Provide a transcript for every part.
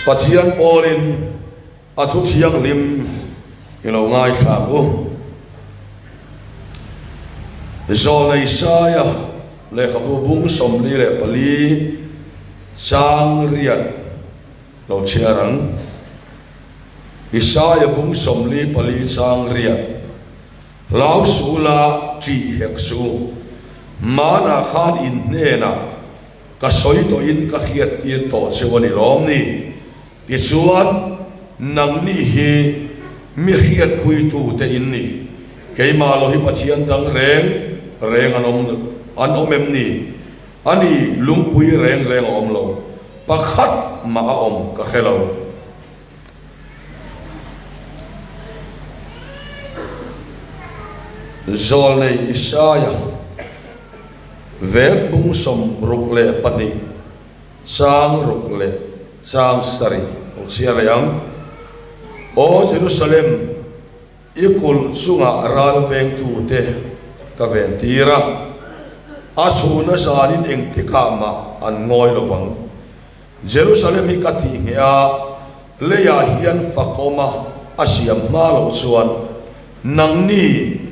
Pathian pawlin a thu thianghlim i lo ngaithla ang u. Zawlnei Saia lehkhabu bung 44 chang riat lo chhiar ang. Isaia bung 44 chang riat. Hlau suh la, ṭih hek suh u. Hmanah khan in hnenah ka sawi tawhin ka hriat tir tawh cheu a ni lawm ni? Tichuan, nangni hi mi hriatpuitute in ni. Keimah lo hi Pathian dang reng reng an awm an awm em ni? A ni, lungpui reng reng a awm lo. Pakhat mah a awm ka hre lo. Zawlnei Isaia vek bung 62 chang ruk leh chang sarih lo chhiar leh ang. Aw Jerusalem, i kulh chungah ral vengtute ka ven tir a, a chhuna zanin engtikah mah an ngawi lo vang. Jerusalem hi ka tih ngheh a, leiah hian fakawma a siam hma loh chuan, Nangni,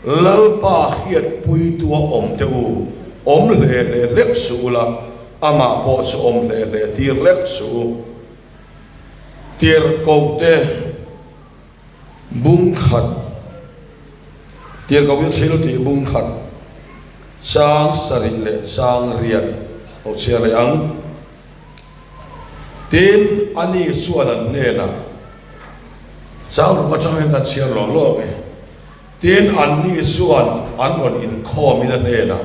Lalpa hriatpuitua awm teh u, awm hle hle hlek suh ula, amah pawh chu awm hle hle tir hlek suh u. Tirhkohte bung khat, Tirhkohte thil tih bung khat, chang sarih leh chang riat lo chhiar leh ang. Tin, ani chuan an hnenah, Chang ruk atang hian kan chhiar lawk lawk e. Tin, anni chuan an rawn inkhawmin a hnenah,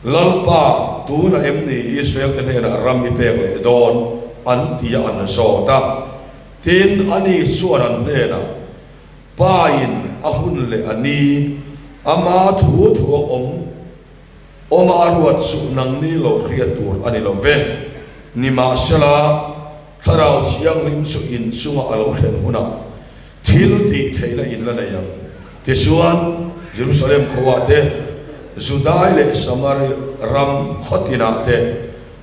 Lalpa, tunah em ni Israel-te hnenah ram i pek leh dawn? an ti a, an zawt a. Tin, ani chuan an hnenah, Pain a hun leh a ni, ama thu thu a awm, awma a ruat chu nangni lo hriat tur a ni lo ve. Nimahsela, Thlarau Thianghlim chu in chunga a lo thlen hunah thil tih theihna in la nei ang. Tichuan, Jerusalem khuaah te, Judai leh Samari ram khaw tinah te,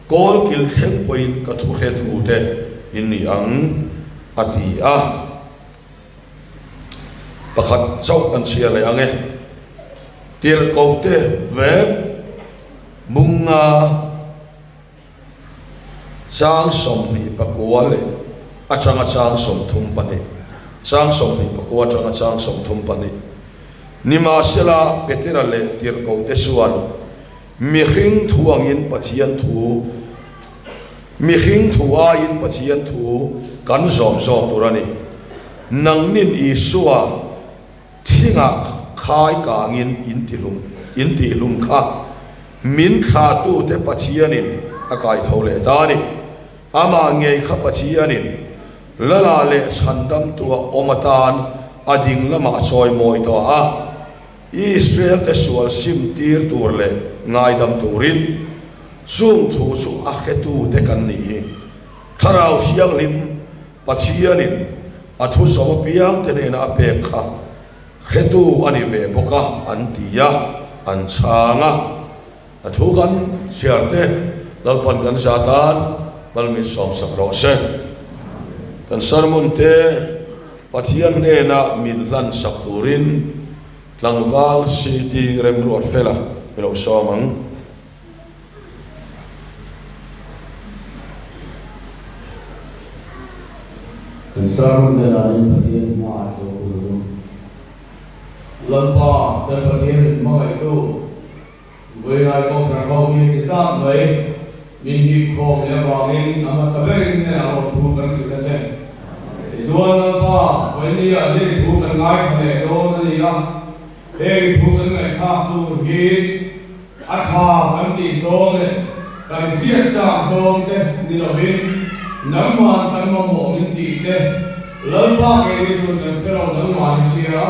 Kawl kil thleng pawhin ka thu hre thu te in ni ang, a ti a. Pakhat chauh kan chhiar leh ang e. Tirhkoh te vek bunga chang 29 leh atanga chang 32, chang 29 atanga chang 32. Nimahsela, Petera leh tirhkoh te chuan Mihring thu angin Pathian thu, mihring thu aiin Pathian thu kan zawm zawk tur a ni. Nangnin Isua thingah khai kangin in tihlum, in tihlum kha min thlahtute Pathianin a kai tho leh ta a ni. Amah ngei kha Pathianin Lala leh Chhandamtua awm atan a ding lamah a chawimawi tawh a. Israel-te sual sim tir tur leh ngaidam turin chung thu chu a hretute kan nih hi. Thlarau Thianghlim Pathianin a thu zawm apiangte hnena a pek kha hretu a ni ve bawk a an ti a, an chhang a. A thu kan chhiarte Lalpan kan za tan mal min sawmsak rawh se. Kan sermon te Pathian hnena min hlan sak turin tlangval CT Remruatfela i lo sawm ang. Kan sermon te danin Pathian hmaah i lo kul ang. Lalpa kan Pathian min hmangaihtu. Vawiingai Kohhran ho hi ti zat mai, min hip khawm leh avangin a hmasa berin hnenah rawn thu kan hrilh a che. Tichuan Lalpa, vawinia heng thu kan ngaithla leh dawn a ni a, heng thu kan ngaihthlak tur hi a tha kan tih zawng leh kan hriat chak zawng te ni lovin nangman kan mamawh min tih te Lalpa keini chuan kan hre lo nangman i hria a.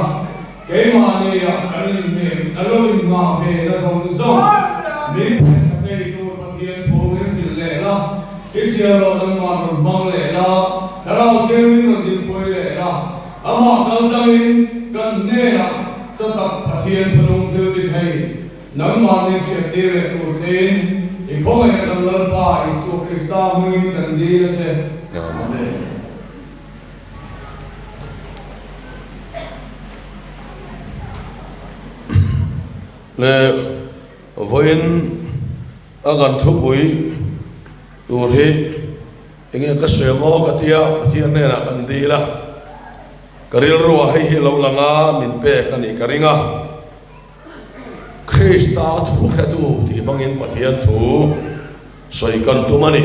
Keimahni ah kan inhmeh a lo inhmah ve na zawng zawng min phen tha thei tur Pathian thu min hrilh leh la, i chhiar loh nangmah rawn hmang leh la, Thlarau Thiang min rawn dinpui leh la, amah kal tangin kan hnenah chaw tak Pathian thunung thil ti thei nangmah min hriattir leh tur chein i khawngaihna kan Lalpa Isua Krista hmingin kan dil a che. Amen. Le vawiin a kan thupui tur hi enge ka sawi ang aw ka tia Pathian hnenah kan dil a, ka rilruah hei hi lo lang a min pek a nih ka ring a, Krista thu hretu tih hmangin Pathian thu sawi kan tum a ni.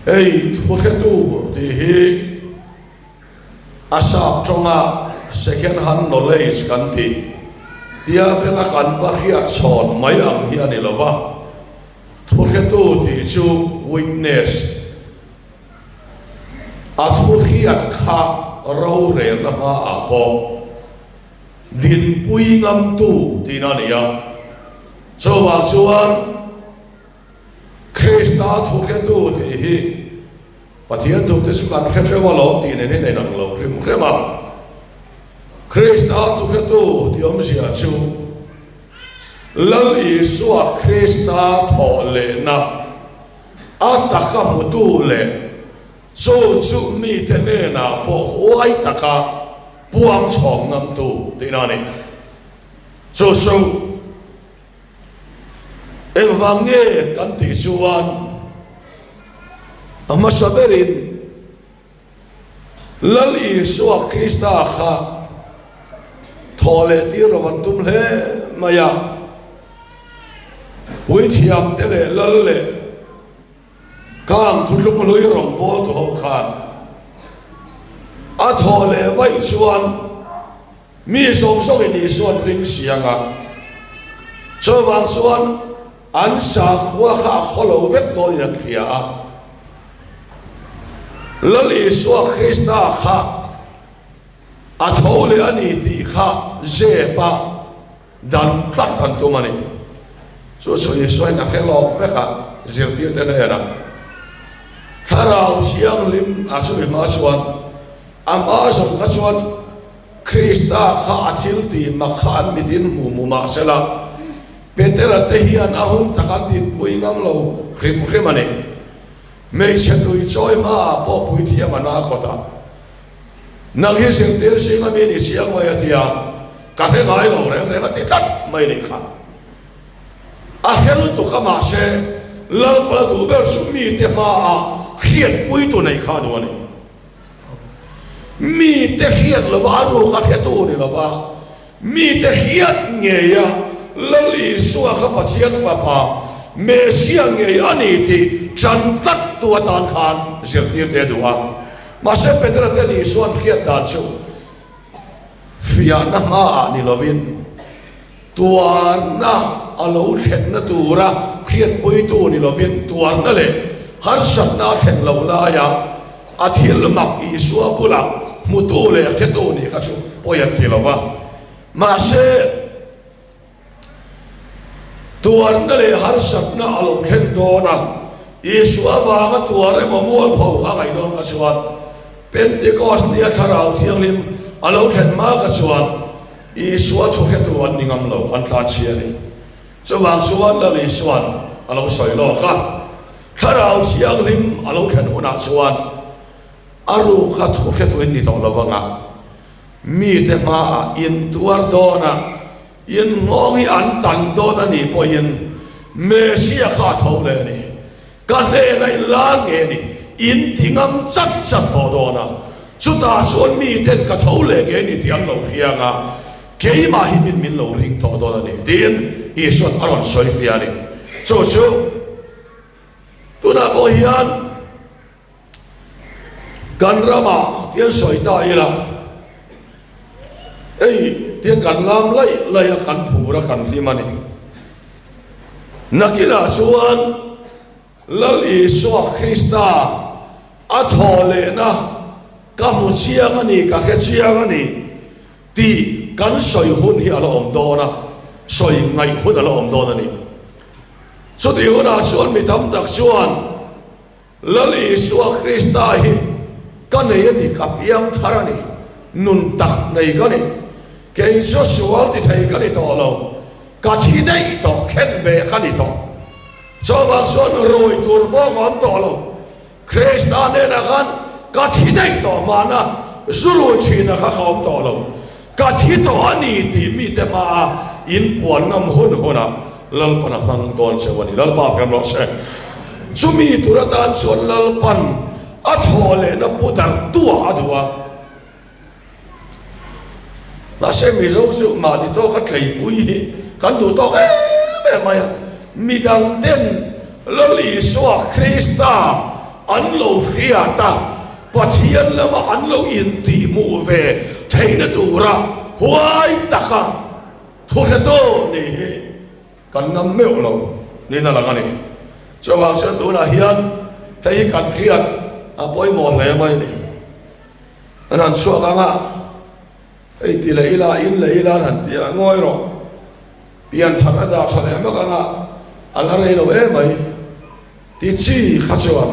Hei thu hretu tih hi a sap tawnga second hand knowledge kan tih tia benga kan va hriat chhawn mai ang hi a ni lo va, thu hretu tih chu witness, a thu hriat kha rorelna hmaah pawh dinpui ngamtu tihna a ni a, chuvang chuan. Krista thuhretu tih hi Pathian thute chu kan hre hreuh alawm tih nen hian a inang lo hrim hrem a. Krista thuhretu tih awmzia chu Lal Isua Krista thawh lehna a taka hmutu leh chu chu mite hnenah pawh huai taka puang chhawng ngamtu tihna a ni. Chu chu. Engvang nge kan tih chuan a hmasa berin Lal Isua Krista kha thaw leh tir lo an tum hle mai a, puithiamte leh lal leh Kang thuthlung hlui rawngbawltu ho khan a thaw leh vaih chuan mi zawng zawngin Isuan ring si ang a, chuvang chuan an sakhua kha a khaw lo vek dawnin an hria a. Lal Isua Krista kha a tho leh a ni tih kha zep a Dan tlat an tum a ni. Chu chu Isuain a hre lawk vek a, zirtirte hnenah, Thlarau Thianghlim a chumi hma chuan, a hma zawng kha chuan Krista kha a thil tih mak kha an mitin hmu hmu mah sela, Petera te hian a hun tak an dinpui ngam lo hrim hrim a ni. Hmeichhe tui chawi hmaah pawh puithiam a na khawt a. Nang hi zirtir zinga mi ni chiang mai a ti a, ka hre ngai lo reng reng a ti tlat mai nih kha. A hre lutuk a mahse Lalpala duh ber chu mite hmaah hriatpuitu neih kha a duh a ni. Mite hriat lova a ruk a hretu ni lova, mite hriat ngeia Lal Isua kha Pathian Fapa, Messia ngei a ni tih ṭan tlattu atan khan zirtirte a duh a. Mahse Petera te ni Isua'n hriat dan chu fiahna hmaah ni lovin tuarna a lo thlenna tura hriatpuitu ni lovin tuarna leh harsatna a thlen loh laia a thil mak Isua bulah hmutu leh hretu nih kha chu pawi an ti lo va. Mahse Tuarna leh harsatna a lo thlen dawn a, Isua avanga tuar emaw mualpho a ngaih dawn kha chuan Pentecost nia Thlarau Thianghlim a lo thlen hma kha chuan Isua thuhretu an ni ngam lo, an tlanchhia a ni. Chuvang chuan Lal Isua'n a lo sawi lawk a, Thlarau Thianghlim a lo thlen hunah chuan a ruk a thuhretu in ni tawh lo vang a, mite hmaah in tuar dawn a, In nghawng hi an tan dawn a nih pawhin Messia kha a tho leh a ni. Ka hnena in lar nge ni? In ti ngam chat chat tawh dawn a, chutah chuan miten ka tho leh nge ni tih an lo hriang a, keimah hi min min lo ring tawh dawn a ni tiin Isua'n a rawn sawi fiah a ni. Chu chu tunah pawh hian. Kan ramah tian sawi ta ila, hei tian kan lam laih laih a, kan phur a, kan hlim a ni. Nakinah chuan Lal Isua Krista a thawh lehna ka hmu chiang a ni, ka hre chiang a ni tih kan sawi hun hi a la awm dawn a, sawi ngaih hun a la awm dawn a ni. Chutih hunah chuan mi tam tak chuan, Lal Isua Krista hi ka nei a ni, ka piang thar a ni, nun tak nei ka ni, kei chu sual ti thei ka ni tawh lo, ka thi daih tawh, khen beh ka ni tawh. Chuvang chuan rawi tur pawh ka awm tawh lo, Krista hnenah khan ka thi daih tawh mahna zu rui thinah kha ka awm tawh lo, ka thi tawh a ni tih mite hmaa. in puan ngam hun hunah Lalpan a hmang dawn cheu a ni. Lalpa fem rawh se. Chumi tur atan chuan Lalpan a thawh lehna pu dartuah a duh a. Mahse Mizo chu mahni tawka tleipui hi kan duh tawk em em mai a. Midang ten Lal Isua Krista an lo hriat a, Pathian lama an lo intihhmuh ve theihna tura huai taka thuhretu nih hi kan ngam meuh lo niin a lang a ni. Chuvang chuan tunah hian hei hi kan hriat a pawimawh hle mai a ni. An han chhuak ang a, hei ti leh ila, in leh ila an han ti a, ngawi rawh, pian thar a dah tha leh mak ang a, a la rei lo em mai ti chi kha chuan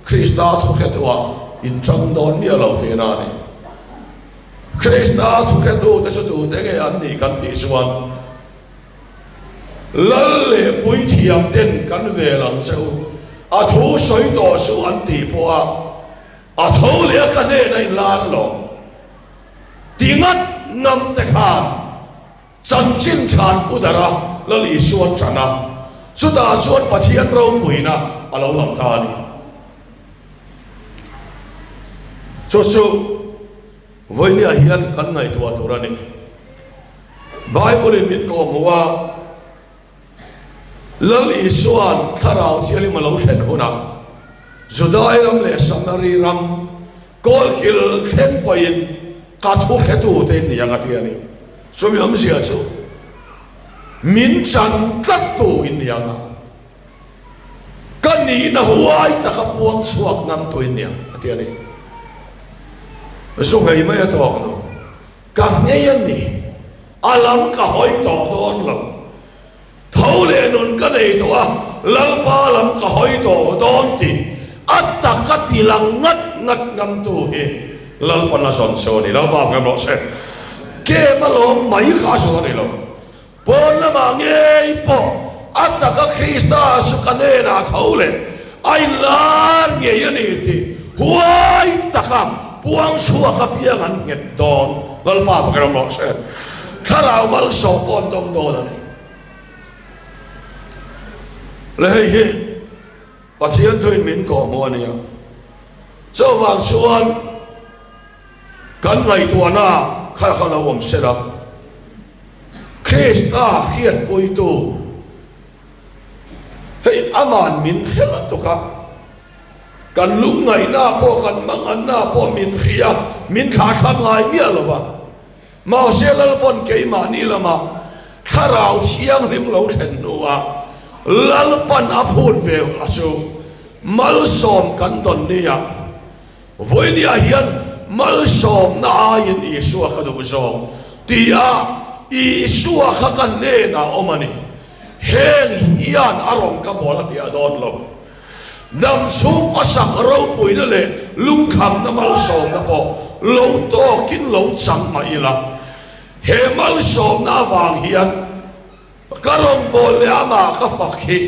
Krista thuhretuah in chang dawn miah lo tihna a ni. Krista thuhretute chu tute nge an nih kan tih chuan Lal leh puithiam ten kan vel ang che u, a thu sawi tawh suh an tih pawh a, A tho leh a ka hnên a inlar alawm. Ti ngat ngam te khan chanchin than pu dara Lal Isua an ṭan a, chutah chuan Pathian ropuina a lo lang ta a ni. Chu chu vawinia hian kan ngaihtuah tur a ni. Bible-in min kawhhmuh a. Lal Isua'n Thlarau Thianghlim a lo thlen hunah Judai ram leh Samari ram kawlkil thleng pawhin ka thu hretu te in ni ang a ti a ni. Chumi awmzia chu min chan tlattu in ni ang a, ka nihna huai taka puang chhuak ngamtu in ni ang a ti a ni. Zu nghei mai a tawk lo. Ka nghei a ni. A lam ka hawi tawh dawn lo. Tho leh nun ka nei tawh a, Lalpa lam ka hawi tawh dawn tih a taka ti lang ngat ngat ngamtu hi Lalpan a zawn cheu a ni. Lalpa hmel rawh se. Kem a lawm mai kha a zawn a ni lo. Pawn lamah ngei pawh a taka Krista chu ka hnenah tho leh a inlar ngei a ni tih huai taka puang chhuak apiang an nghet dawn. Lalpa fak ram rawh se. Thlarau malsawm pawh an dawng dawn a ni. Le hei hi Pathian thuin min kawhhmuh a nia. Chuvang chuan Kan ngaihtuahna kha kha lo awm se la, Krista hriatpuitu hei aman min hre lutuk a, kan lungngaihna pawh kan manganna pawh min hria, min thlahthlam ngai miah lo va. Mahse Lalpawn keimahni lama Thlarau Thianghlim lo thlen hnuah Lalpan a phut ve a chu malsawm kan dawn nia. Vawinia hian malsawmna aiin Isua ka duh zawk tia Isua kha ka hnenah awm a ni. Heng hian a rawn ka bawl a hniah dawn lo. Dam chhung hmasak ropuina leh lungkhamna malsawmna pawh lo tawkin lo chang mah ila, he malsawmna avang hian Ka rawngbâwl leh amah ka fak hi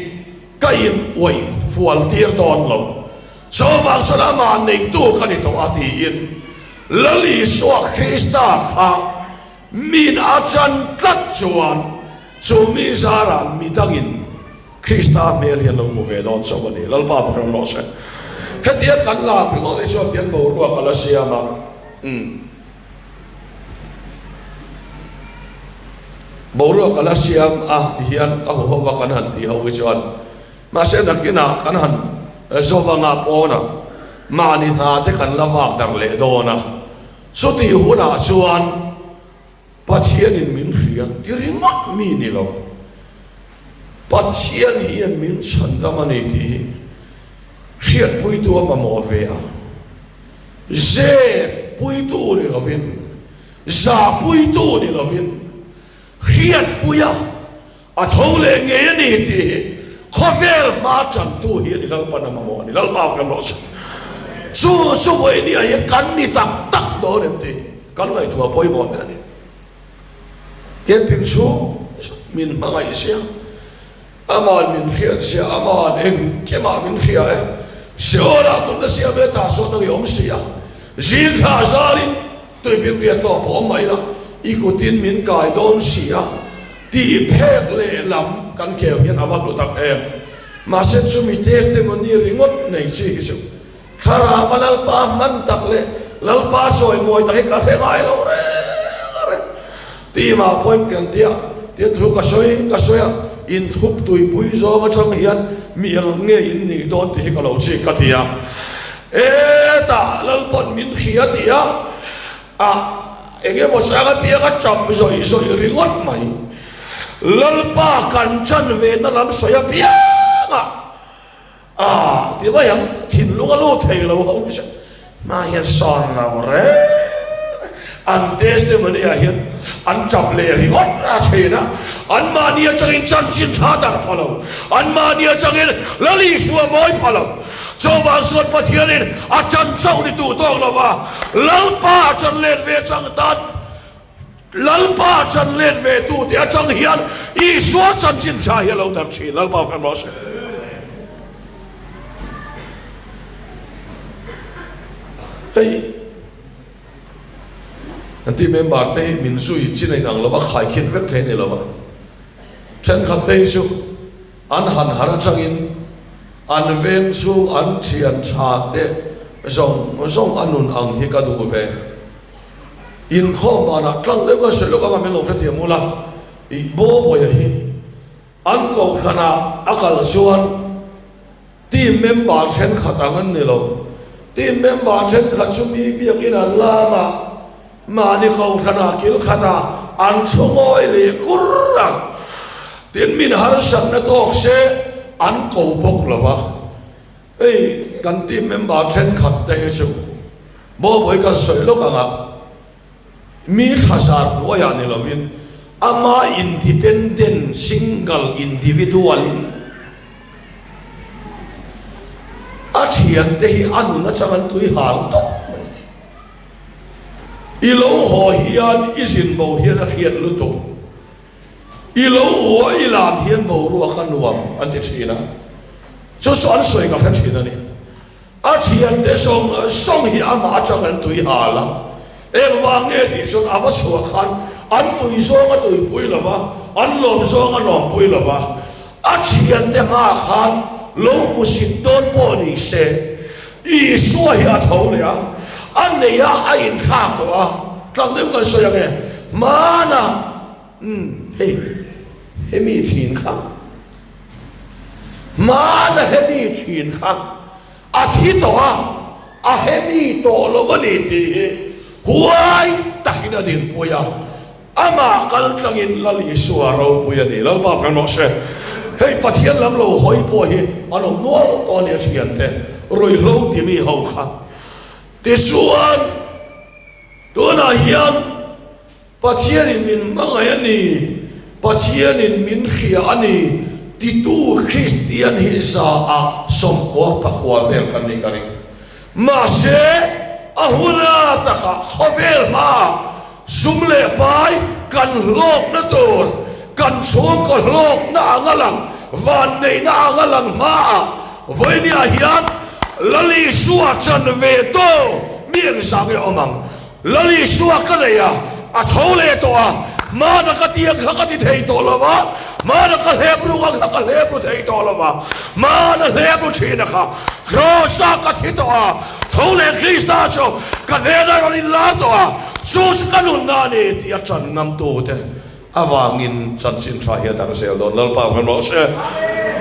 ka in uaih fual tir dawn lo. Chuvang chuan amah neitu ka ni tawh a tiin Lal Isua Krista kha min a chan tlat chuan chu mi zarah midangin Krista hmel hi an lo hmu ve dawn chauh a ni. Lalpa fak ram rawh se. Hetia kan lak ringawt hi chuan tian boruak a la siam a. Umm. Boruak a la siam a ti hian ka huho va kan han tih ho hi chuan mahse nakinah kan han zo anga pawnah mahni hna te kan la vak darh leh dawn a, chutih hunah chuan Pathianin min hria ti ringawt mi ni lo, Pathian hian min chhandam a ni tih hi hriatpuitu a mamawh ve a. Zep puitu ni lovin, zah puitu ni lovin, hriatpuia a tho leh ngei a ni tih hi khawvel hma tantu hi a ni Lalpan a mamawh a ni. Lalpa kan rawh se. Chu chu vawinia hi kan ni tak tak dawn em tih hi kan ngaihtuah pawimawh hle a ni. Camping chhung min hmangaih sia. Aman min hriat zia, aman engkimah min hria e. Seolah hmun na siam e, tah chuan nang i awm si a. Zing thla zarin tuifinriat tawp a awm mai la, i kutin min kai dawn si a. Tih phek lehlam kan khel hian a va hlu tak em. Mahse chumi testimony ringawt nei chi hi chu Thlarauva Lalpa hman tak leh Lalpa chawimawi tak hi ka hre ngai lo reng a reng. Team-ah pawhin kan tia tin thu ka sawi ka sawi a, inthup tuipui zawng atang hian mi eng nge in nih dawn tih hi ka lo chik ka ti a. Hetah Lalpawn min hria ti a, a eng emaw chang apiang a tap zawih zawih ringawt mai. Lalpa kan chan ve na lam sawi apiang a, a ti mai ang, thinlung a lut thei lo ho hi chu hma hian sawn lo reng an testimony ah hian an tap leh ringawt a thin a, anmahni atangin chanchin tha darh pha lo, anmahni atangin Lal Isua mawi pha lo. Chuvang chuan Pathianin a ṭan chauh ni duh tawk lo va, Lalpa a ṭan let ve chang tan, Lalpa a ṭan let ve tu tih aṭang hian Isua chanchin ṭha hi a lo darh ṭhin. Lalpa khan rawh se. Hei an tih member te hi min zui chin a inang lo va, khaikhin vek thei a ni lo va, ṭhenkhat te hi chu An han har atangin an veng chhung an thian tha te zawng zawng a nun ang hi ka duh ve. Inkhawm banah tlang deuh ka sawi lawk anga min lo hrethiam ula, ih Bawbawia hi an kohhranah a kal chuan team member thenkhat ang an ni lo. Team member thenkhat chu mi biakin an lam a, Mahni kohhranah kil khatah an chhu ngawi leh kur a, tin min harsatna tawk se an ko bawk lo va. Hei kan team member thenkhat te hi chu Bawbawi kan sawi lawk ang a, mi thla zar hnuaiah ni lovin ama independent single individual in a thiante hi a nun atang an tui hal tawp mai a ni. I lo haw hian i zin bo hian a hriat lutuk. I lo haw a i lam hian boruak a nuam an ti thin a. Chu chu an sawi ka hre thin a ni. A thiante zawng zawng hi amah atang an tui hal a. Engvang nge tih chuan a va chhuah khan an tui zawng a tuipui lo va, an lawm zawng a lawmpui lo va. A thiante hmaah khan lo hmusit dawn pawh ni se, Isua hi a tho leh a, a nei a, a inthlak tawh a, tlang deuh kan sawi ang e, hmana umm hei hemi thin kha, hmana hemi thin kha a thi tawh a, a hemi tawh lo a ni tih hi huai takin a dinpui a. Amah kal tlangin Lal Isua ropui a ni. Lalpa kan rawh se. Hei Pathian lam lo hawi pawh hi an awm nual tawh a ni a thiante ruihhlo ti mi ho kha. Tichuan tunah hian Pathianin min hmangaih a ni, Pathianin min hria a ni titu Kristian hi 100 99 vel kan ni ka ring. Mahse a huna takah khawvel hmaah Sum leh pai kan hlawkna tur, kan chhungkaw hlawkna anga lang, vanneihna anga lang hmaah vawinia hian Lal Isua chan ve tawh mi engzah nge awm ang? Lal Isua ka nei a, a tho leh tawh a, hmana ka ti ang kha ka ti thei tawh lo va, hmana ka hlep ruk ang kha ka hlep ru thei tawh lo va, hmana hlep ru thin a kha Kraws-ah ka thi tawh a, Tho leh Krista chu ka hnenah rawn inlar tawh a, chu chu ka nunna a ni tih a chan ngamtute avangin chanchin tha hi a darh zel dawn. Lalpa kan rawh se.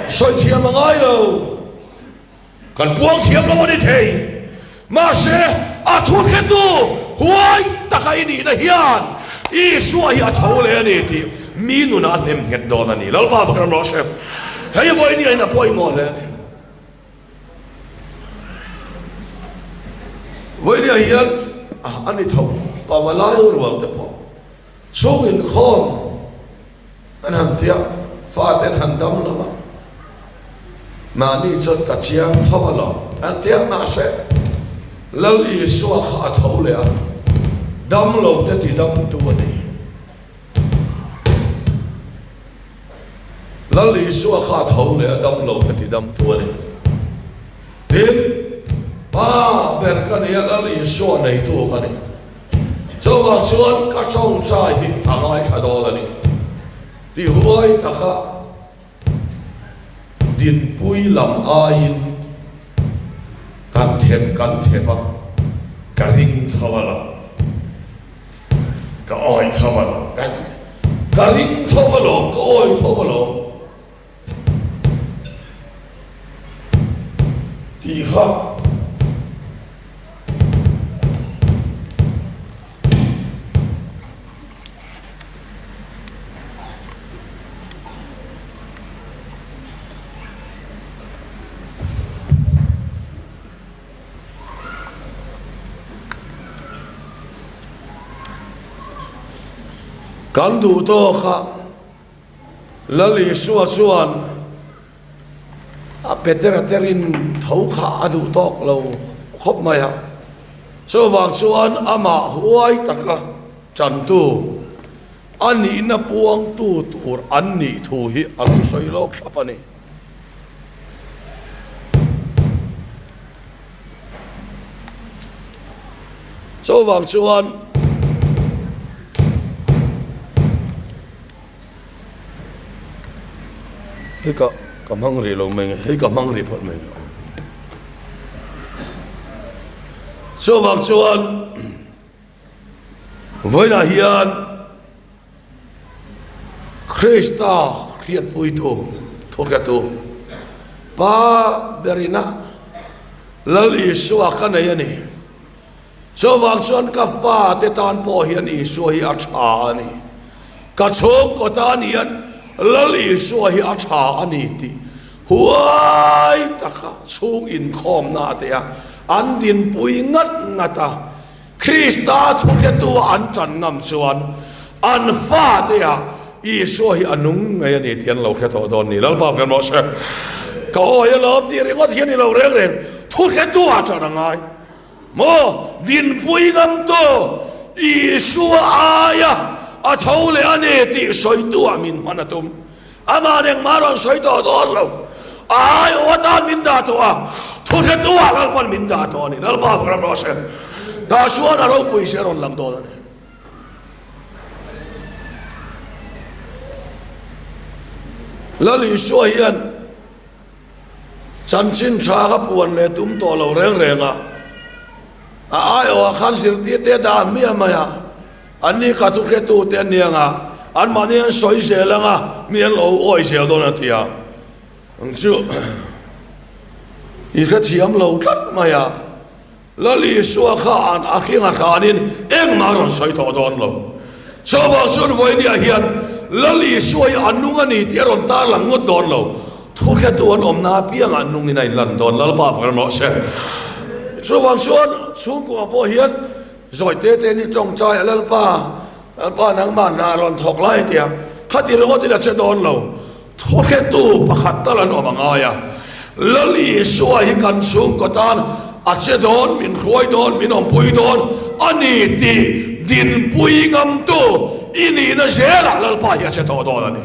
Sawi thiam a ngai lo. Kan puang thiam lo a ni thei. Mahse, a thu hretu huai taka i nihna hian Isua hi a tho leh a ni tih mi nunah a hnem nghet dawn a ni. Lalpa kan rawh se. Hei vawiin hian a pawimawh hle a ni. Vawinia hian a ni tho pavalai rual te pawh chhung inkhawm an han tia fate an han dam lo a, mahni chuan ka chiang tho alawm an tia mahse Lal Isua kha a tho leh a, dam lo te ti dam tu a ni. Lal Isua kha a tho leh a dam lo ka ti dam tu a ni. Tin, Pa ber ka ni a, Lal Isua neitu ka ni. Chuvang chuan ka tawngtai hi a ngaithla dawn a ni. Ti huai taka dinpui lam aiin kan thep kan thep a, ka ring tho a lo, ka awi tho a lo kan ti. Ka ring tho a lo, ka awi tho a lo tih kha. Kan duh tawk a, Lal Isua chuan a Petera terin tho kha a duh tawk lo khawp mai a, chuvang chuan amah huai taka Chantu, a nihna puangtu tur an nih thu hi a lo sawi lawk thlap a ni. Chuvang chuan hei ka ka hmang rih lo mai nge, hei ka hmang rih phawt mai nge. Chuvang chuan. Vawiinah hian Krista hriatpuitu, thawkatu Pa berina Lal Isua ka nei a ni. Chuvang chuan ka fate tan pawh hian Isua hi a tha a ni. Ka chhungkaw tan hian Lal Isua hi a tha a ni tih huai taka chhung inkhawmna te a an dinpui ngat ngat a. Krista thuhretu a an ṭan ngam chuan an fate ah Isua hi a nung ngei a ni tih an lo hre tawh dawn ni. Lalpa hmel mawh se. Ka awi alawm tih ringawt hian i lo reng reng thuhretu ah ṭan a ngai maw? Dinpui ngamtu Isua aia a tho leh a ni tih sawitu ah min hman a tum. Amah engmah rawn sawi tawh dawn lo. A aiawh atan min dah tawh a, thuhretu ah Lalpan min dah tawh a ni. Lalpa ram rawh se. Tah chuan a ropui se a rawn lang dawn a ni. Lal Isua hian chanchin tha ka puan leh tum tawh lo reng reng a, a aiawh ah khan zirtir te dah hmiah mai a. An ni ka thuhretu te an ni ang a, anmahni an sawi zel ang a, mi an lo awi zel dawn a ti a. Ang chu i hrethiam lo tlat mai a, Lal Isua kha an a hring a hranin engmah a rawn sawi tawh dawn lo. Chuvang chuan vawinia hian Lal Isua hi a nung a ni tih a rawn tarlang ngawt dawn lo. Thuhretu an awmna apiangah nungin a inlan dawn, Lalpa fak rawh se. Chuvang chuan chhungkua pawh hian Zawi te te ni tawngtai a Lalpa, Lalpa nangmah hna rawn thawk lai tia khati ringawt in a che dawn lo. Thawhretu pakhat tal an awm a ngai a. Lal Isua hi kan chhungkaw tan a che dawn, min hruai dawn, min awmpui dawn a ni tih dinpui ngamtu i nihna zelah Lalpa hi a che tawh dawn a ni.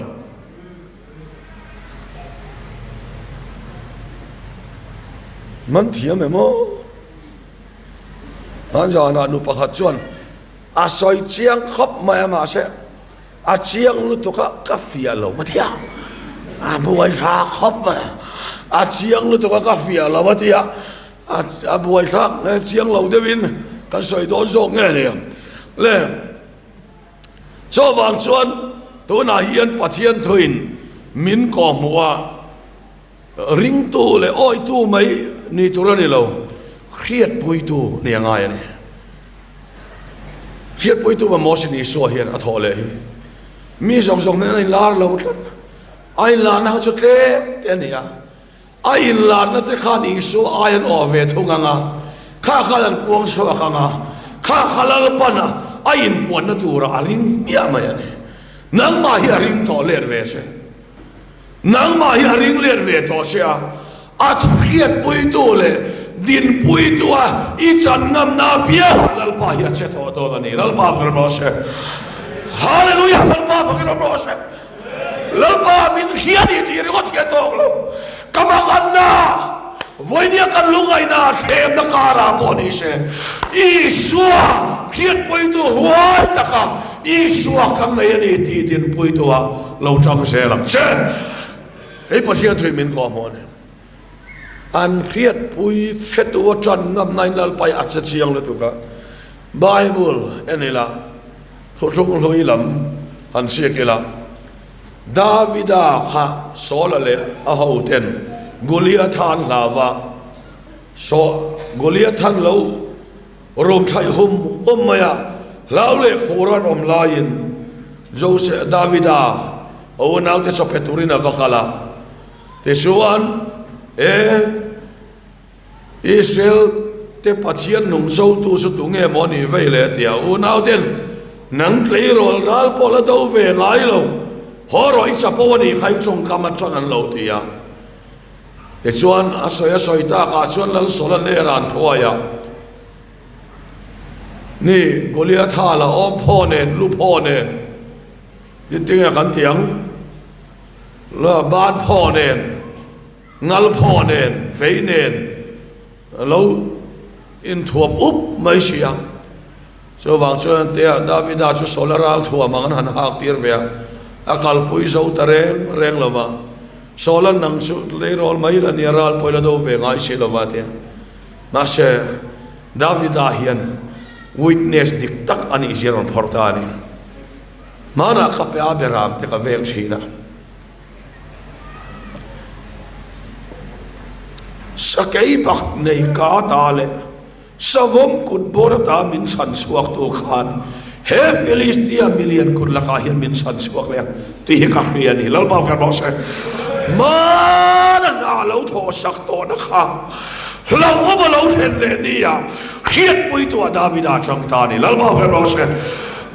Man thiam em aw? Hmanzanah nu pakhat chuan a sawi chiang khawp mai a mahse a chiang lutuk a ka fiah lo a ti a, a buai thlak khawp mai a, a chiang lutuk a ka fiah lo a ti a, a buai thlak nge chiang lo deuhin kan sawi dawn zawk nge ni le. Chuvang chuan tunah hian Pathian thuin min kawhhmuh a. Ringtu leh awitu mai ni tur a ni lo, hriatpuitu ni a ngai a ni. Hriatpuitu va Moses Isua hian a thawh leh hi. Mi zawng zawng nen a inlar lo tlat. A inlarna kha chu tlem te a ni a. A inlarna te khan Isua ai an awh ve thung ang a, kha khan an puang chhuak ang a, kha kha Lalpan a inpuanna turah a ring hmiah mai a ni. Nangmah hi a ring tawh let ve che. Nangmah hi a ring let ve tawh che a, a thuhriatpuitu leh dinpuitu a i chan ngamna apiangah Lalpa hi a che tawh dawn a ni. Lalpa fakin awm rawh se. Hallelujah! Lalpa fakin awm rawh se. Lalpa min hria ni tih ringawt hi a tawk lo. Ka manganna, vawinia kan lungaihna thlemna karah pawh ni se, Isua hriatpuitu huai taka Isua kan nei a ni tih dinpuitu a. lo tang zel ang che. Hei Pathian thui min kawh hmuh a ni. An hriatpui hretu a tan ngamnain Lalpa hi a che chiang lutuk a. Bible en ila, thuthlung hlui lam han chhiak ila, Davida kha Saula leh a hoten Goliatha an hlau va, Saw Goliathan lo rum thaih hum hum mai a, hlau leh khur an awm laiin Jose Davida a unaute chawphe turin a va kal a. Tichuan, e, Israel te Pathian nung zotu chu tunge maw ni vei le tia unauten nang tleirawl ral pawh la do ve ngai lo, haw rawh i chapo a nih kha i tawngkam atang an lo ti a. Tichuan, a sawi a sawi takah chuan Lalsawla hnenah an hruai a, Ni, Goliatha la awm phaw nen, lu phaw nen, tintinge kan ti ang? La ban phaw nen, ngal phaw nen, fei nen a lo inthuam up mai si a. Chuvang chuan tia Davida chu Saula ral thuam ang an han hak tir ve a, a kalpui zo ta reng reng lo va. Saula nang chu tleirawl mai la nia ral pawh i la do ve ngai si lo va tia. Mahse Davida hian witness dik tak a nih zia rawn phawrh ta a ni. Hmanah ka pe a beram te ka veng thin a. Sakei bak nei ka ta leh savawm kut bawr ata min chhan chhuak tu khan he Philistia milian kut lakah hian min chhan chhuak leh ang tih hi ka hria a ni. Lalpa vek rawh se. Hmana hna lo thawh sak tawhna kha hlauhawm a lo thlen leh nia hriatpuitu ah Davida chang ta a ni. Lalpa vek rawh se.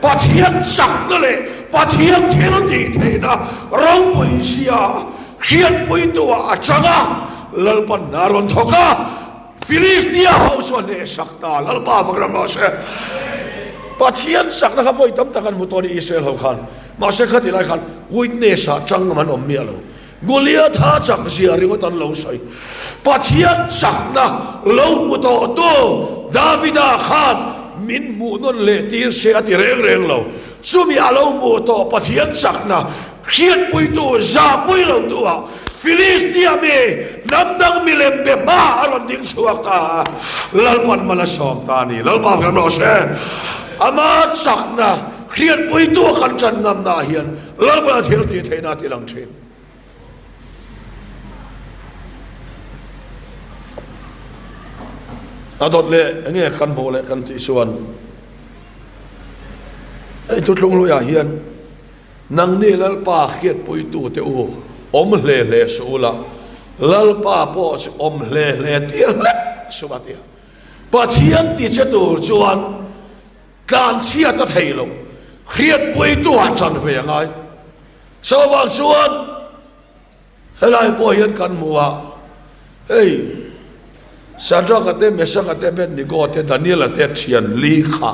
Pathian chakna leh Pathian thil tih theihna ropui zia hriatpuitu-ah a chang a, Lalpan a rawn thawk a, Filistia ho chu a hnehsak ta, Lalpa vak ram rawh se. Pathian chakna kha vawi tam tak an hmu tawh a ni Israel ho khan, mahse khatih lai khan witness-ah chang ngam an awm miah lo. Goliatha chak zia ringawt an lo sawi. Pathian chakna lo hmu tawhtu Davida khan min hmuh nawn leh tir se a ti reng reng lo. Chumi a lo hmuh tawh Pathian chakna hriatpuitu zahpui lotu ah Filistia mi hnam dang milem be hma a rawn ding chhuak ta a, Lalpan mal a sawm ta a ni. Lalpa vek rawh se. Ama chakna hriatpuitu a kan tan ngamna ah hian Lalpa thil tih theihna a ti lang thin. A dawt leh enge kan hmuh leh kan tih chuan hei thuthlung hluiah hian nangni Lalpa hriatpuitu te u awm hle hle suh ula, Lalpa pawh chu awm hle hle tir hlek suh a ti a. Pathian ti che tur chuan Tlanchhiat a thei lo, hriatpuitu ah chan ve a ngai. Chuvang chuan helai pawh hian kan hmu a, hei Shadrach-a te, Meshach-a te, Abednego-a te, Daniel-a te thian li kha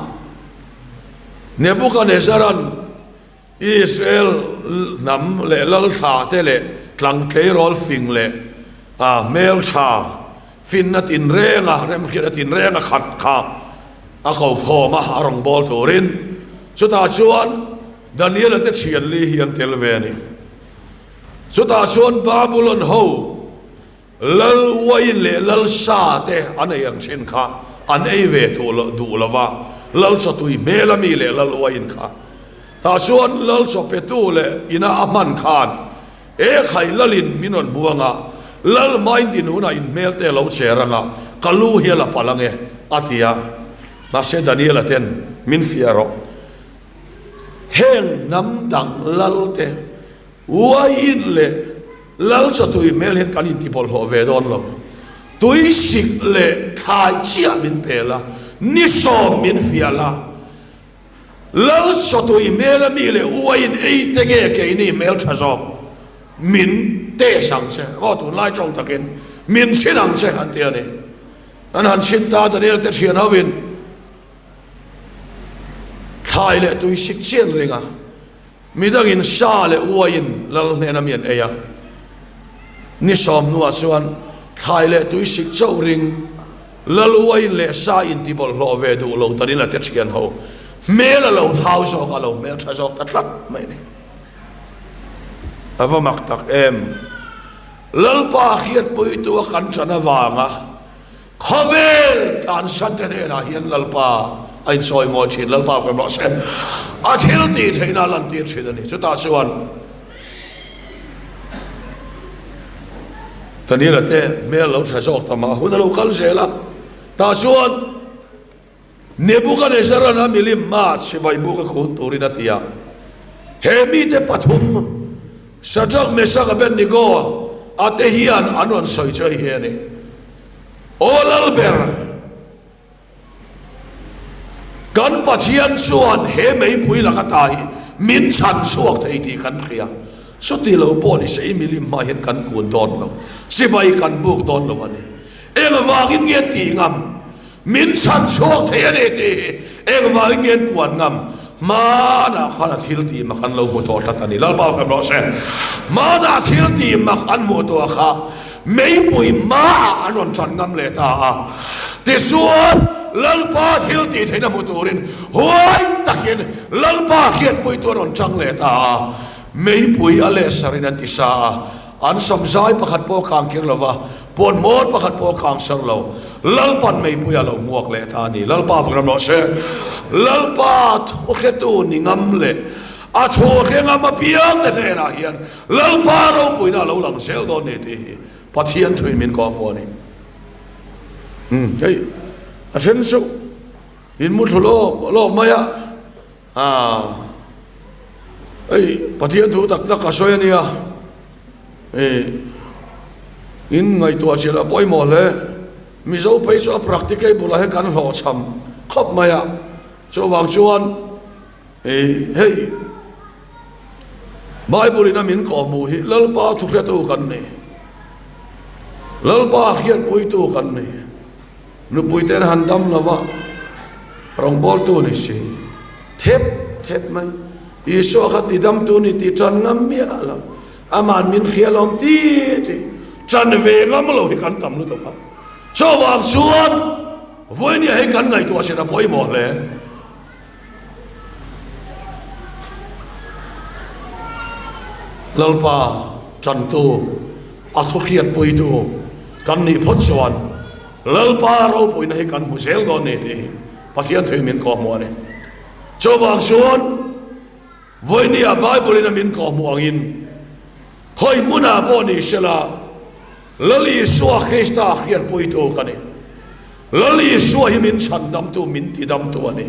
Nebuchadnezzar-a'n Israel hnam leh lalthla te leh tlang tleirawl fing leh hmeltha finna tinrenga remhriatna tinrenga khat kha a ko khawm a, a rawn bawl turin. Chutah chuan Daniela te thian li hi an tel ve a ni. Chutah chuan Babulon ho Lal uain leh lal sa te an ei ang thin kha an ei ve duh lo va, lal chawtui hmel a mi leh lal uain kha. Tah chuan lal chaw petu leh ina a hman khan e khai lalin min rawn hmu anga, lal hmain din hunah in hmel te a lo cher anga, ka lu hi a la palh ange, a ti a. Mahse Daniela ten min fiah rawh. Heng hnam dang lal te Uaiin leh lal chawtui hmel hian kan intibawlhhlawh ve dawn lo. Tui sik leh thlai chiah min pel a, ni sawm min fial a. Lal chawtui hmel a mi leh uaiin ei te nge keini hmel tha zawk min test ang che, aw tunlai tawng takin min chhin ang che an ti a ni. An han chhin ta Daniel te thian hovin thlai leh tui sik chian ring a. Midangin sa leh uaiin lal hnena mi an ei a, ni sawm hnuah chuan thlai leh tui sik chauh ring lal uaiin leh sa inti bawlhhlawh ve duh lo tanin a te thian ho hmel a lo thau zawk a, lo hmel tha zawk ta tlat mai a ni. A va mak tak em! Lalpa hriatpuitu a kan ṭan avanga khawvel tlansate hnenah hian Lalpa a insawi mawi ṭhin. Lalpa kan rawh se. A thil tih theihna a lantir ṭhin a ni. Chutah chuan Daniela te hmel lo ṭha zawk ta mah hun a lo kal zel a. Tah chuan Nebukanezzara'n a milim hmaah chibai buk a khun turin a ti a. He mite pathum, Shadrak, Meshak, Abednego a te hian an rawn sawi chu hei hi a ni, Aw Lalber, kan Pathian chuan he meipui laka ta hi min chhan chhuak thei tih kan hria. Chuti lo pawh ni se i milim hmaah hian kan kun dawn lo, chibai kan buk dawn lo a ni. Engvangin nge tih ngam? Min chhan chhuak thei a ni tih hi engvangin nge an puan ngam? Hmanah khan a thil tih mak an lo hmu tawh tlat a ni. Lalpa kan rawh se. Hmanah thil tih mak an hmuh tawh kha meipui hmaah an rawn chan ngam leh ta a. Tichuan, Lalpa thil tih theihna hmu turin huai takin Lalpa hriatpuitu an rawn chang leh ta a. Meipui a lehsarin an ti sa a. An samzai pakhat pawh kang kir lo va, puan hmawr pakhat pawh kang ser lo. Lalpan meipui a lo hmuak leh ta a ni. Lalpa vang ram rawh se. Lalpa thuhretu ni ngam leh a thuhre ngam apiang te hnenah hian Lalpa ropuina a lo lang zel dawn ni tih hi Pathian thuin min kawng hmu a ni. Umm hei a then chu in mu thlu lawm lawm mai a. Aa hei Pathian thu tak tak a sawi a nia ih in ngaihtuah chiah lah pawimawh hle Mizo phei chu a practicable ah hian kan hlawhchham khawp mai a chuvang chuan ih hei Bible in a min kawhhmuh hi Lalpa thuhretu kan ni Lalpa hriatpuitu kan ni. Nupui te an han dam lo va, rawngbawltu ni si, thep thep mai. Isua kha tidamtu ni tih ṭan ngam miah lo, ama'n min hria lawm ti ti ṭan ve ngam lo hi kan tam lutuk a. Chuvang chuan vawinia hei kan ngaihtuah chin a pawimawh hle. Lalpa ṭantu, a thuhriatpuitu kan nih phawt chuan Lalpa ropuina hi kan hmu zel dawn ni tih hi Pathian thuin min kawhhmuh a ni. Chuvang chuan vawinia Bible-in a min kawhhmuh angin khawi hmunah pawh ni sela Lal Isua Krista hriatpuitu ka ni. Lal Isua hi min chhandamtu, min tidamtu a ni.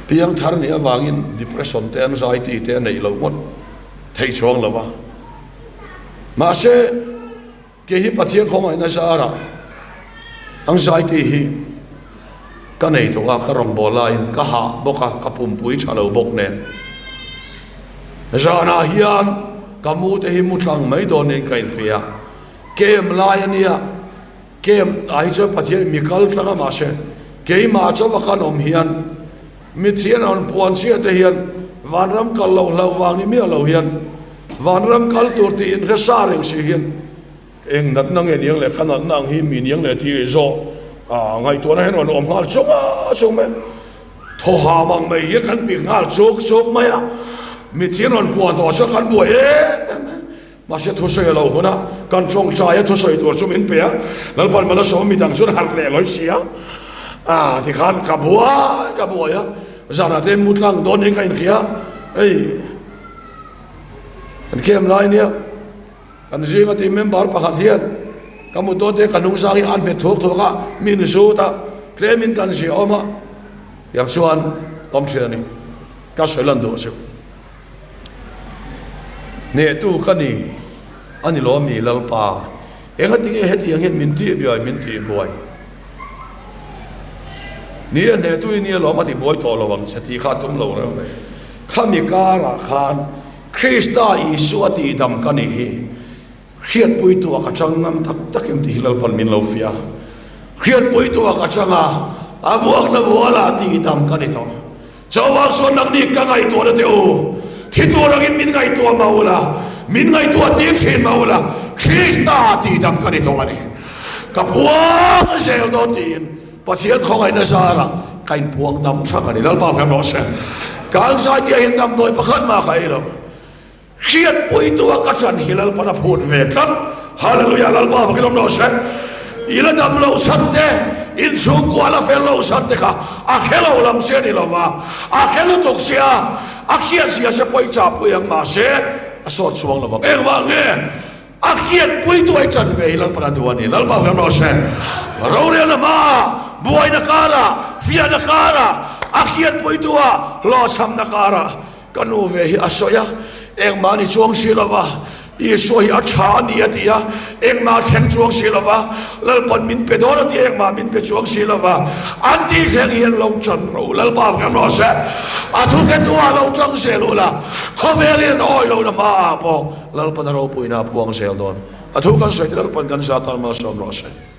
Piangthar nih avangin depression te, anxiety te a neih loh ngawt thei chuang lo a. Mahse, kei hi Pathian khawngaihna zarah anxiety hi ka nei tawh a, ka rawngbâwl laiin ka hah bawk a, ka pumpui tha lo bawk nen. Zanah hian ka mu te hi mu tlang mai dawn niin ka inhria. Kem lai a nia. Kem ah hi chuan Pathian in mi kal tlang a mahse keimah chauh a kan awm hian mithian rawn puan chiah te hian vanram kal lo hlauh vang ni miah lo hian vanram kal tur tih in hre sa reng si hian eng natna nge niang leh ka natna ang hi mi niang leh tih zawh ah ngaihtuahna hian rawn awm nghal chawng a chawng mai a thaw ham ang mai hian kan pik nghal chuk chuk mai a mithian rawn puan tawh chuan kan buai em em mai. Mahse thusawi a lo hun a, kan tawngtai a thusawi tur chu min pe a, Lalpan mal a sawm mi dang chuan harh leh lawih si a, ah tikhan ka buai ka buai a, zanah te mu tlang dawn in ka inhria, hei kan kem lai nia, kan zinga tih member pakhat hian ka mut dawn te ka hnung sang hi an hmet thuak thuak a, min zut a, tlem in kan zia awm a, tiang chuan awm thin a ni, ka sawi lan duh chu. Hnehtu ka ni a ni lo mi Lalpa, engati nge hetiang hian min tih biai min tih buai? Ni e, hnehtu i nia lawm a ti buai tawh lo ang che tih kha a tum lo reng mai. Khami karah khan Krista Isua tihdam ka nih hi Hriatpuitu ah ka chang ngam tak tak em tih hi Lalpan min lo fiah a. Hriatpuitu ah ka chang a, a vuakna vualah tihdam ka ni tawh. Chuvang chuan nangni ka ngaihtuahna teh u, thi tur angin min ngaihtuah mah ula, min ngaihtuah tir thin mah ula, Krista tihdam ka ni tawh a ni. Ka puang zel dawn tiin Pathian khawngaihna zarah ka inpuang dam thak a ni. Lalpa hmel rawh se. Ka anxiety ah hian damdawi pakhat mah ka ei lo. Hriatpuitu a ka chan hi Lalpan a phut ve tlat. Hallelujah Lalpa fakin awm lo se. I la dam lo chhan te, inchhungkua la fel lo chhan te kha a hre lo lam che a ni lova, a hre lutuk sia, a hriat zia che pawh i chahpui ang mahse a sawt chhuang lovang. Engvang nge? A hriatpuitu a i chan ve hi Lalpan a duh a ni. Lalpa fakin awm lo se. Rorelna hma, buaina karah, fiahna karah, a hriatpuitu a hlawhchhamna karah, Ka nu ve hi a sawi a, engmah ni chuang si lova, Isua hi a tha a ni a ti a, engmah a thleng chuang si lova, Lalpan min pe dawn a ti a, engmah min pe chuang si lova, an tih thleng hian lo tan rawh u, Lalpa vek rawh se, a thu khe duhah lo tang zel u la, khawvel hian awi lohna hmaah pawh Lalpan a ropuina a puang zel dawn, a thu kan sawi te Lalpan kan zah tan malsawm rawh se.